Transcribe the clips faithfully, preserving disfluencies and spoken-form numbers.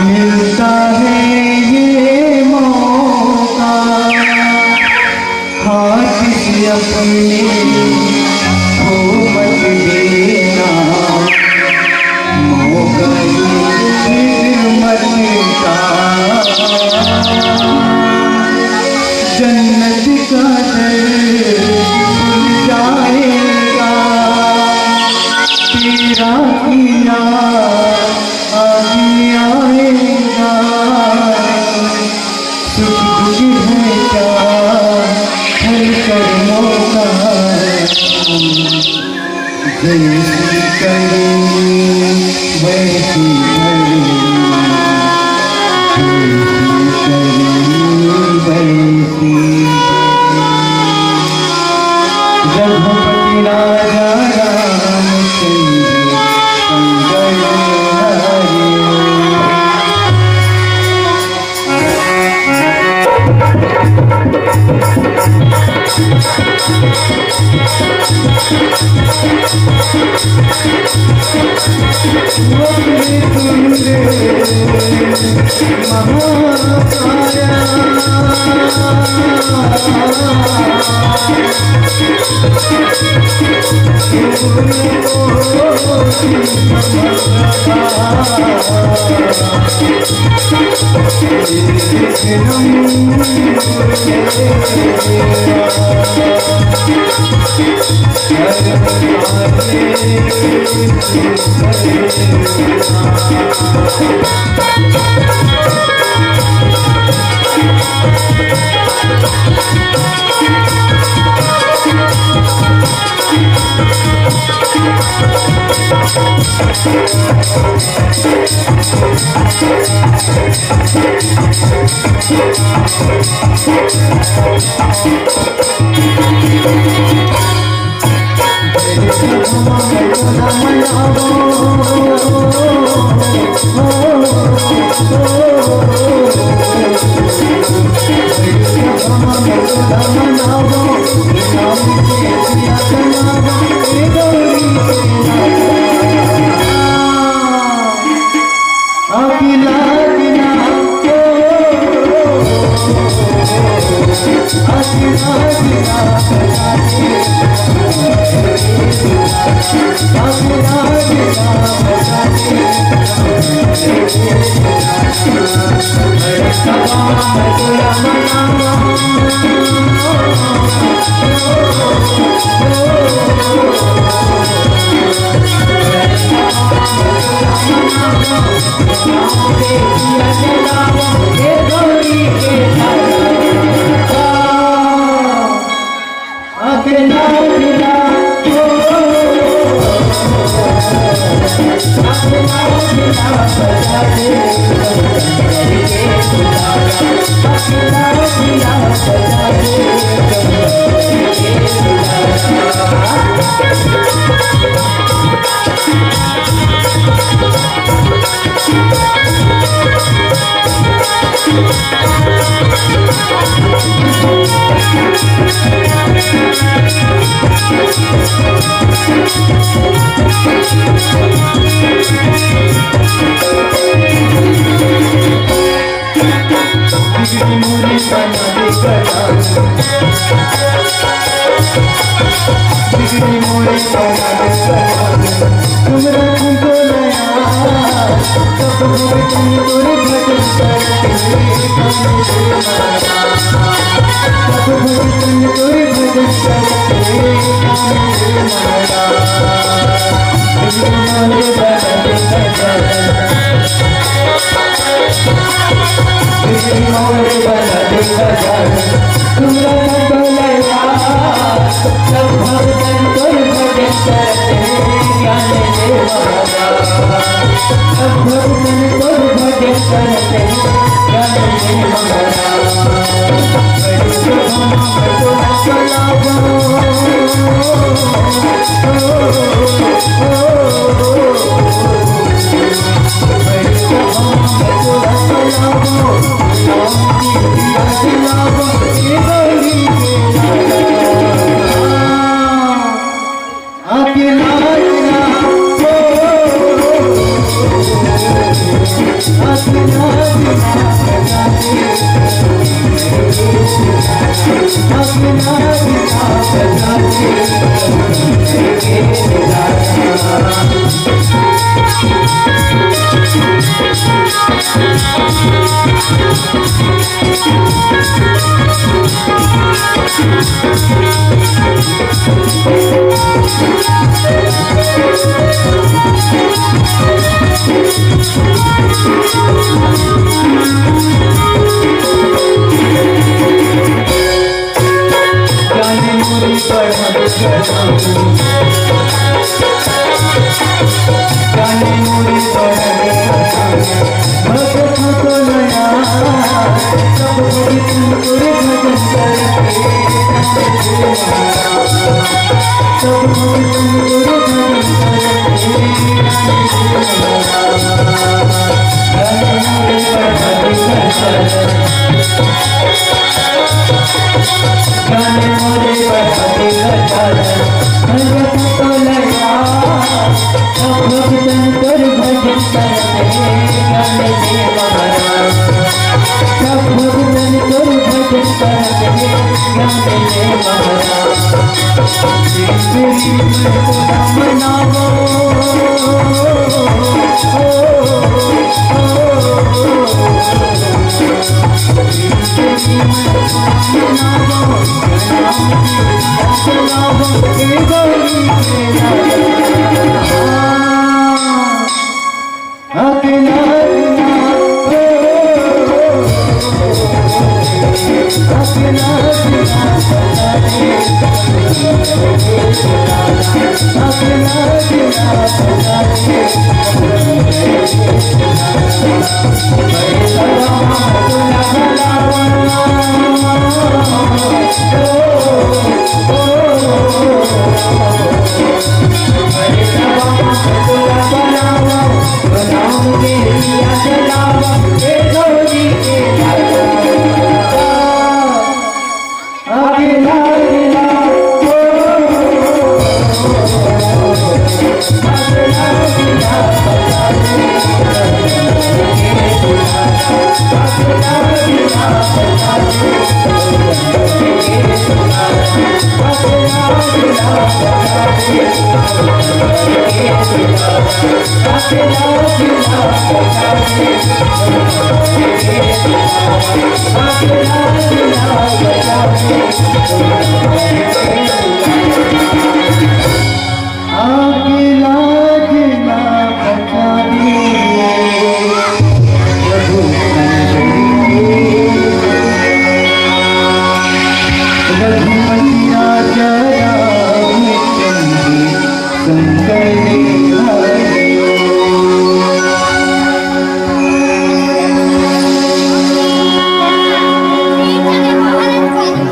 मिलता है ये मौका, हाथ से अपने खो मत देना, मौका ये खिदमत का। जन्नत का दर खुल जाएगा, तेरा किया आगे आएगा। सुख दुख है क्या हर कर्मों का, जैसी करी वैसी भरी, जैसी करी वैसी। रघुपति राजा रामचंद्र संग हरि।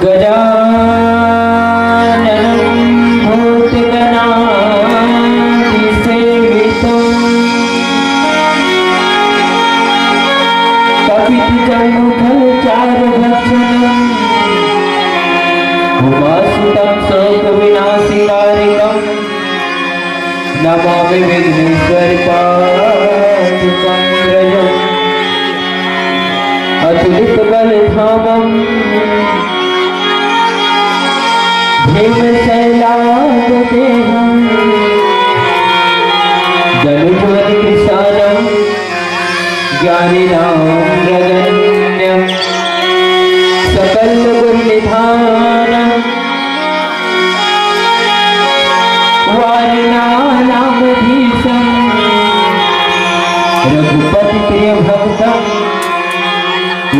गजाननं भूतगणादिसेवितम्। कपित्थजम्बूफलचारुभक्षणम्। उमासुतं शोकविनाशकारिणम्। नमामि विघ्नेश्वरपादपङ्कजम्। अतुलितबलधामम् भीमशैलाग्रदेहम्। दनुजवनकृशानम् ज्ञानिनामग्रगण्यम्। सकलगुणनिधानम् वारिणानामधीशम्। रघुपतिप्रियभक्तं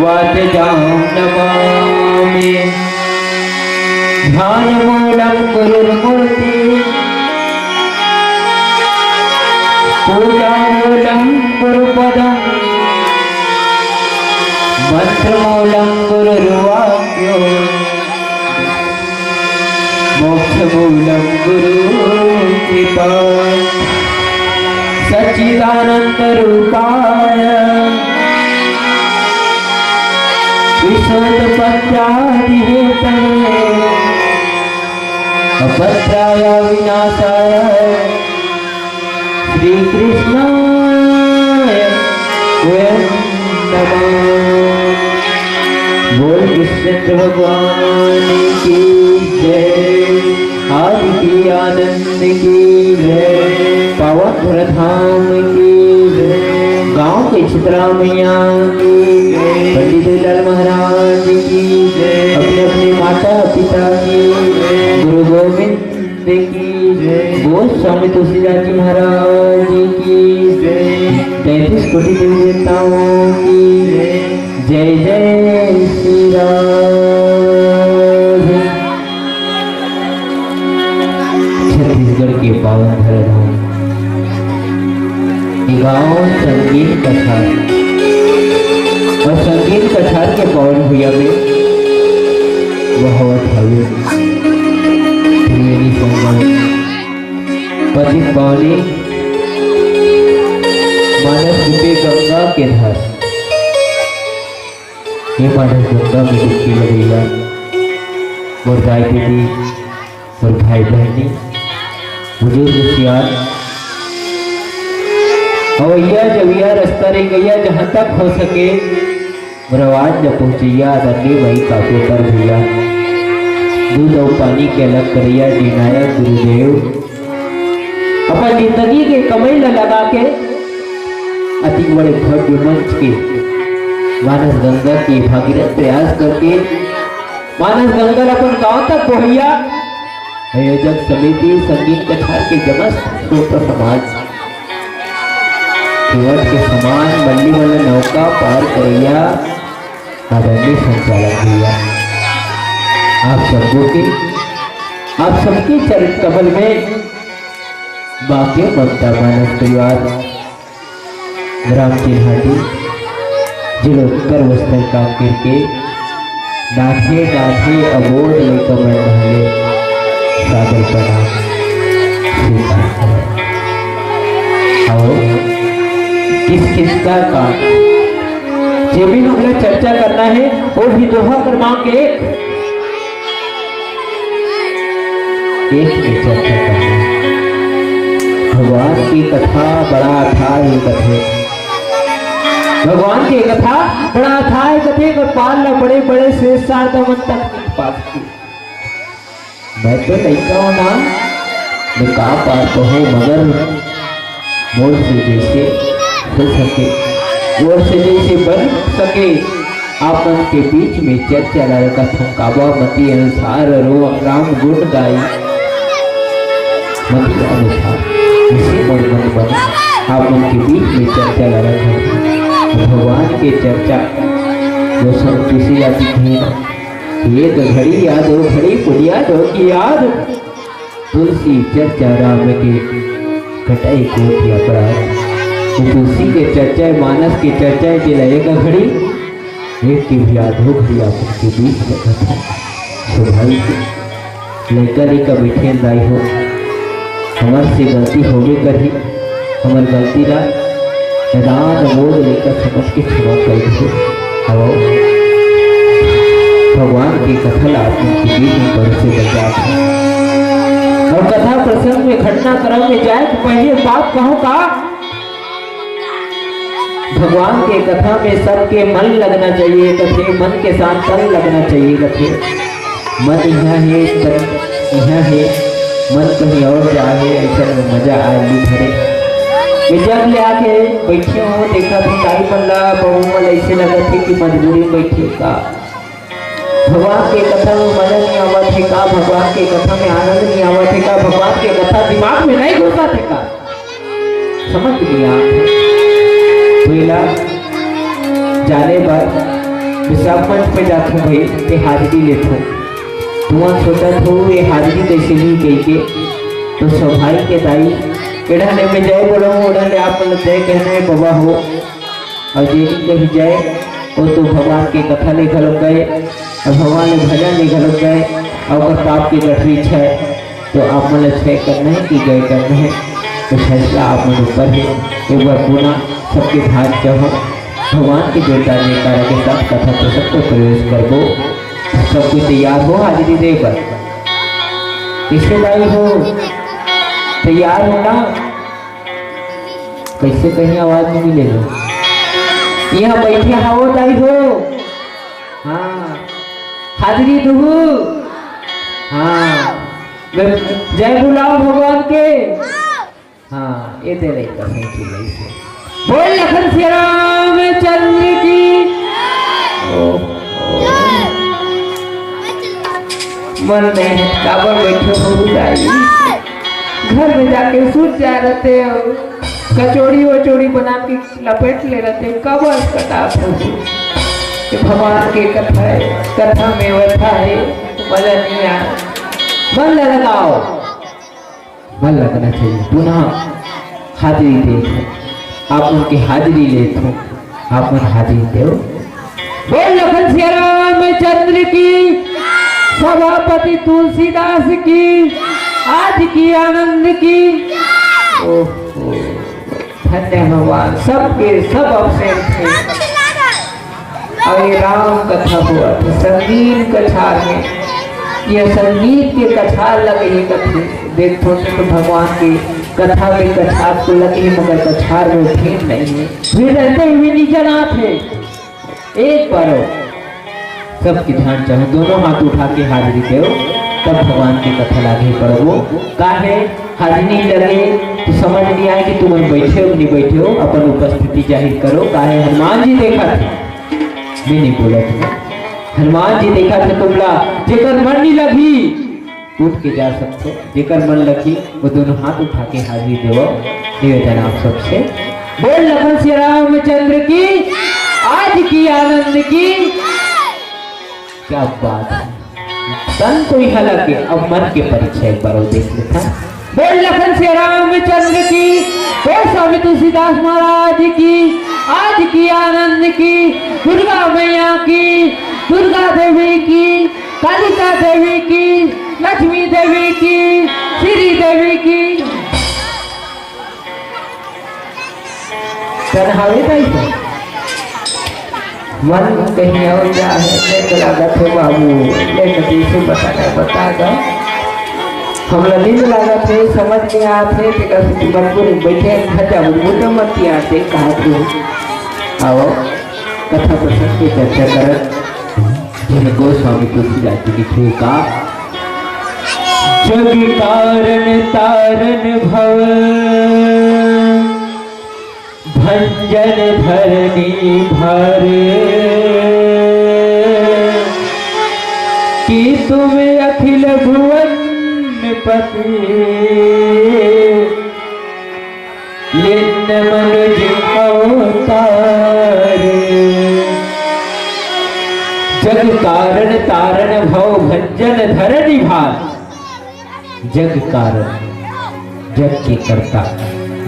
वातजां नमामि। ध्यानमूलं गुरुर्मूर्ति पूजामूलं गुरुपदम्। मन्त्रमूलं गुरुर्वाक्यो मोक्षमूलं गुरुकृपा। सच्चिदानन्दरूपाय विश्वोत्पत्त्यादिहेतवे। अपत्राय विनाशाय श्रीकृष्णाय वयं नमः। बोल कृष्णेंद्र भगवान की जय, आदित्य आनंद की जय, पावन धाम की जय। गांव के चित्रा मैया की, पंडित देवलाल महाराज की, अपने अपने माता पिता की, गुरु गोविंद की, गोस्वामी तुलसीदास जी महाराज की, तैंतीस कोटि देवी देवताओं की जय। जय श्री राम। छत्तीसगढ़ के पावन धरम ये गांव संगीत कछार और संगीत कछार के पावन भुइयां में बहावत हवे त्रिवेणी संगम। पतित पावनी मानस रूपी गंगा के धार। ये मानस गंगा में डुबकी लगइया मोर दाई दीदी, मोर भाई बहिनी, बुजुर्ग सियान, अवइया जवइया, रस्ता रेंगइया, जहाँ तक हो सके मोर आवाज ल पहुँचइया आदरणीय भाई काकोतर भैया, दूध अउ पानी के अलग करइया निर्णायक गुरुदेव, अपन जिंदगी के कमई ल लगा के अति बड़े भव्य मंच के मानस गंगा के भागीरथ प्रयास करके मानस गंगा ल अपन गांव तक बोहइया आयोजक समिति संगीत कछार के जमस्त श्रोता समाज, केवट के समान मल्ली वाला नौका पार करइया आदरणीय संचालक भैया, आप सबको के, आप सबके चरण कमल में बाके ममता मानस परिवार ग्राम चिल्हाटी, जो लोग कर्मस्थल काम करके नाठे नाठे अबोध लइका मन हले सादर प्रणाम स्वीकार करो। अउ इस किस्सा का जे भी हमला चर्चा करना है, वो भी दोहा क्रमांक एक, एक में चर्चा करना है। भगवान की कथा बड़ा अथाह हे कथे। भगवान के कथा बड़ा अथाह हे कथे, अउ पार ला बड़े बड़े श्रेष्ठ शारदा मन तक नहीं पा सके। मैं तो लइका हूँ ना, मैं का पार पाहूँ, मगर मोर से जैसे हो सके, मोर से जैसे बन सके, आप मन के बीच में चर्चा ला रखत हूँ। काबा मति अनुसार रो राम गुण गाई, मति अनुसार जैसे मोर मन बन, आप मन के बीच में चर्चा ला रखत हूँ। भगवान के चर्चा वो सब किसी ला दिखे ना। एक घड़ी या दो घड़ी पुनिया दो की याद, तुलसी चर्चा राम के कटाई कोटि अपराध। ये तुलसी के चर्चा हे, मानस के चर्चा हे, जेला एक घड़ी, एक के भी आधो घड़ी आप के बीच रखत हे। सो भाई, लइका लइका बइठे दाई हो, हमर से गलती होबे करही, हमर गलती ला नादान अबोध लइका समझ के क्षमा कर दो। अउ भगवान के कथा ला अपन के बीच में परोसे बजात हे। अउ कथा प्रसंग में घटनाक्रम में जाए के पहले बात कहूँ का? भगवान के कथा में सबके मन लगना चाहिए कथे, मन के साथ तन लगना चाहिए कथे। मन इहाँ हे, तन इहाँ हे, मन कहीं और जा हे, अइसन में मजा आए ली भरे। ये जब ले आके बइठे हो, देखा तो दाई मन ला, बहू मन ला अइसे लगत हे कि मजबूरी में बइठे का। भगवान के कथा में मजा नहीं आवत हे का? भगवान के कथा में आनंद नहीं आवत हे का? भगवान के कथा दिमाग में नहीं घुसत हे का? समझ नहीं आत हे। तो एला जाने बर मैं सब मंच पे जाथों भाई, ते हाजिरी लेथों। तुमन सोचत हो ये हाजिरी कैसे नहीं कही के, तो सो भाई के दाई, एड़ा ले मैं जय बोलूँ, ओड़ा ले आप मन जय कहना हे बबा हो। अउ जे नहीं कही जय, वो तो भगवान के कथा ले घलो गए, अउ भगवान ले भजन ले घलो गए, अउ ओकर पाप के गठरी छै। तो आप मन ला छय करना हे कि गय करना हे, तो फैसला आप मन ऊपर हे। एक बार पुनः सबके ध्यान चाहूँ, भगवान के जोरदार जयकारा के साथ कथा प्रसंग में प्रवेश करबो। सब कोई तैयार हो हाजिरी दे बर? किसके भाई हो? तैयार हो ना? कैसे कहीं आवाज नहीं मिलेगा? यहाँ बैठे हवो दाई हो। हाँ, हाजिरी दुहू। हाँ, मैं जय बुलाओ भगवान के। हाँ, ये दे रही बस, ये चीज है, इसे। बोल लखन सिया रामचंद्र की। ओ, ओ। मन नहीं है, काबर बैठे हो दाई? घर में जाके सूत जा रहते हो, कचौड़ी वचौड़ी बना के लपेट ले रहते हो, काबर कटा प्रभु? ये भगवान के कथा है, कथा में व्यथा है, मजा नहीं आया। मन लगाओ। मन लगना चाहिए। पुनः हाजिरी देत हो, आप मन के हाजिरी लेत हो, आप मन हाजिरी देव। बोल लखन सिया रामचंद्र की, सभापति तुलसीदास की, आज की आनंद की। ओहो, धन्य भगवान, सबके सब absent थे। अउ ये राम कथा होवत हे संगीत कछार में, ये संगीत के कछार लगे हे कथे। देखथो तो भगवान के कथा में कछार तो लगे हे, मगर कछार में भीड़ नहीं है। भीड़ रहते हुए नहीं जनात हे। एक बार सबके ध्यान चाहूँ, दोनों हाथ उठा के हाजिरी देव, तब भगवान के कथा लागे पड़बो। काहे हाजिरी लगे तो समझ नहीं आए कि तुम बैठे हो कि नहीं बैठे हो, अपन उपस्थिति जाहिर करो। काहे हनुमान जी देखा थे, मैं नहीं बोला तुम्हें। हनुमान जी देखा थे तुमला, जेकर मन नहीं लगी उठ के जा सकते, जेकर मन लगी वो दोनों हाथ उठा के हाजिरी देव। निवेदन आप सबसे, बोल लखन सिया रामचंद्र की, आज की आनंद की। क्या बात है, तन तो यहाँ लगे, अब मन के परीक्षा एक बार और देख लेता। बोल लखन सिया रामचंद्र की, बोल स्वामी तुलसीदास महाराज की, आज की आनंद की, दुर्गा मैया की, दुर्गा देवी की, कालिका देवी की, लक्ष्मी देवी की, श्री देवी की। चढ़ावे नहीं तो मन कहीं और जा है, लेट लागत है बाबू, लेट कैसे बताना है, बता दो। हमला नींद लागत है, समझ में आत है, तेकर से मजबूरी बैठे हैं, घर जाबो, मुद्दा मत किया, देख कहा थे। आओ, कथा प्रसंग की चर्चा करत। जन गोस्वामी तुलसीदास जी लिखे का, जग कारण तारण भव भंजन धरनी भार, कि तुम अखिल भुवन पति लिन्न मनुज अवतार। जग कारण तारण भव भंजन धरनी भार। जग कारण, जग के कर्ता,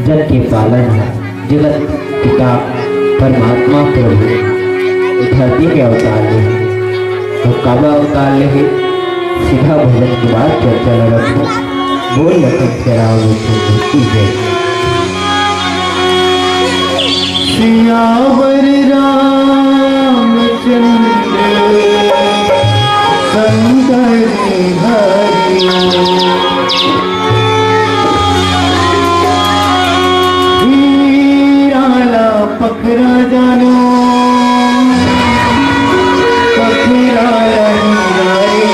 जग के पालन है, जगत पिता परमात्मा प्रभु धरती में अवतार ले हे। तो काबर अवतार ले हे, सीधा भजन के बाद चर्चा ल रखबो। बोल लखन सिया राम की जय। सियावर रामचंद्र शंकर हरि। हीरा ला पखरा जानो, पखरा ला हीरा रे।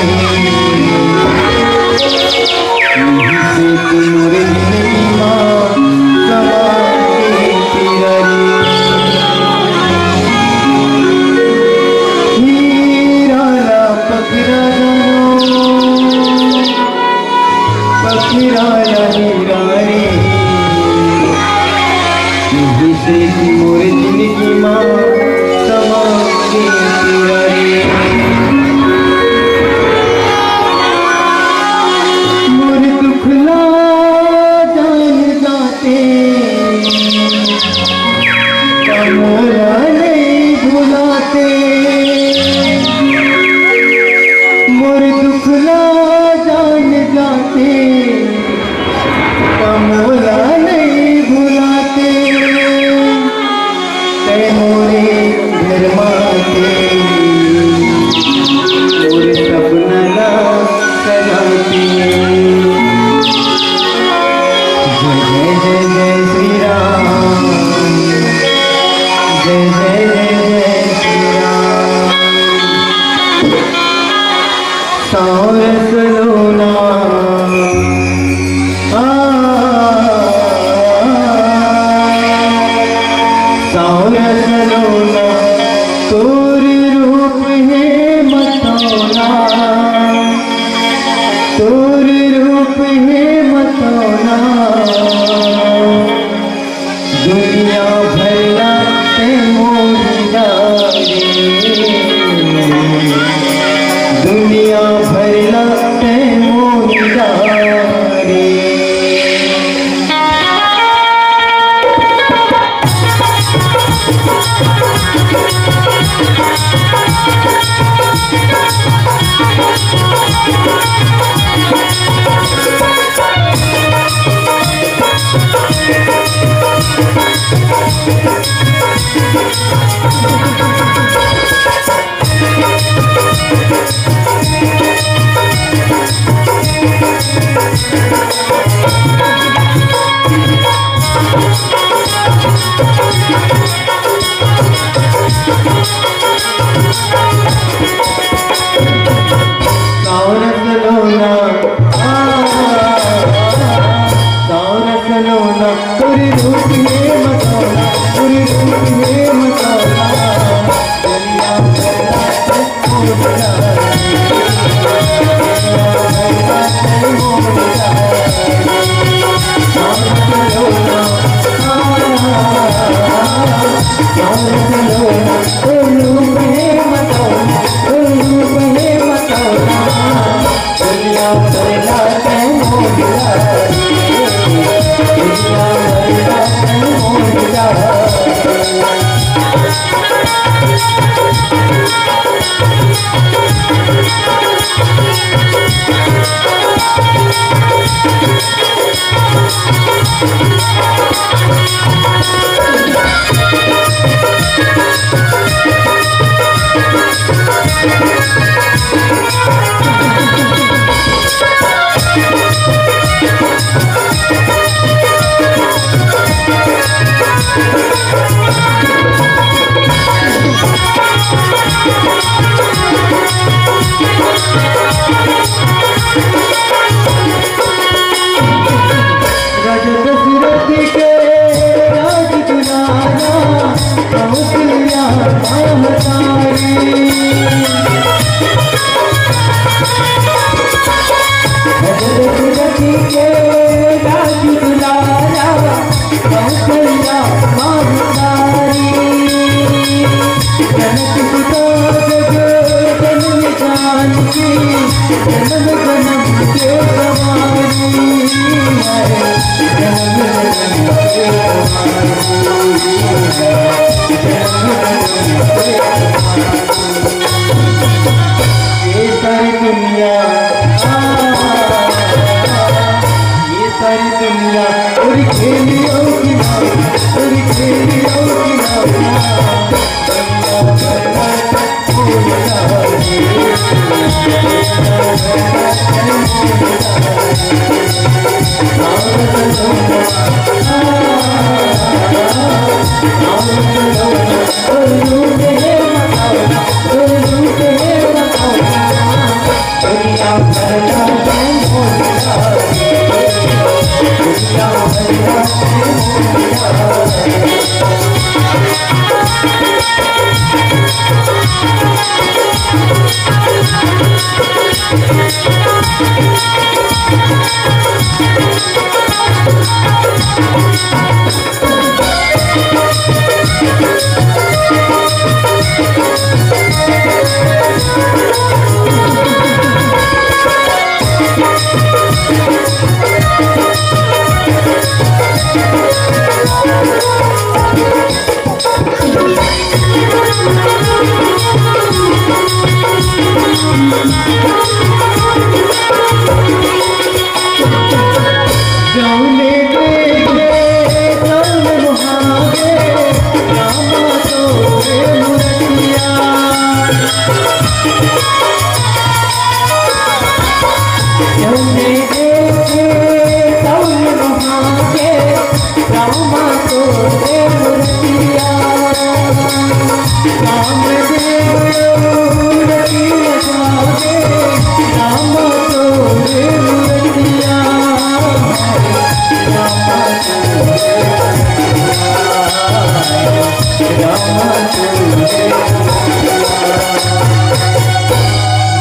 यही से तो मोर जिंदगी मा समा के तेरा रे।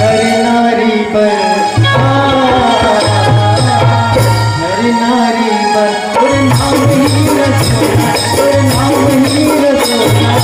नर नारी पर, आ, नर नारी पर, तोर नाम ही रसोना, तोर नाम ही रसोना।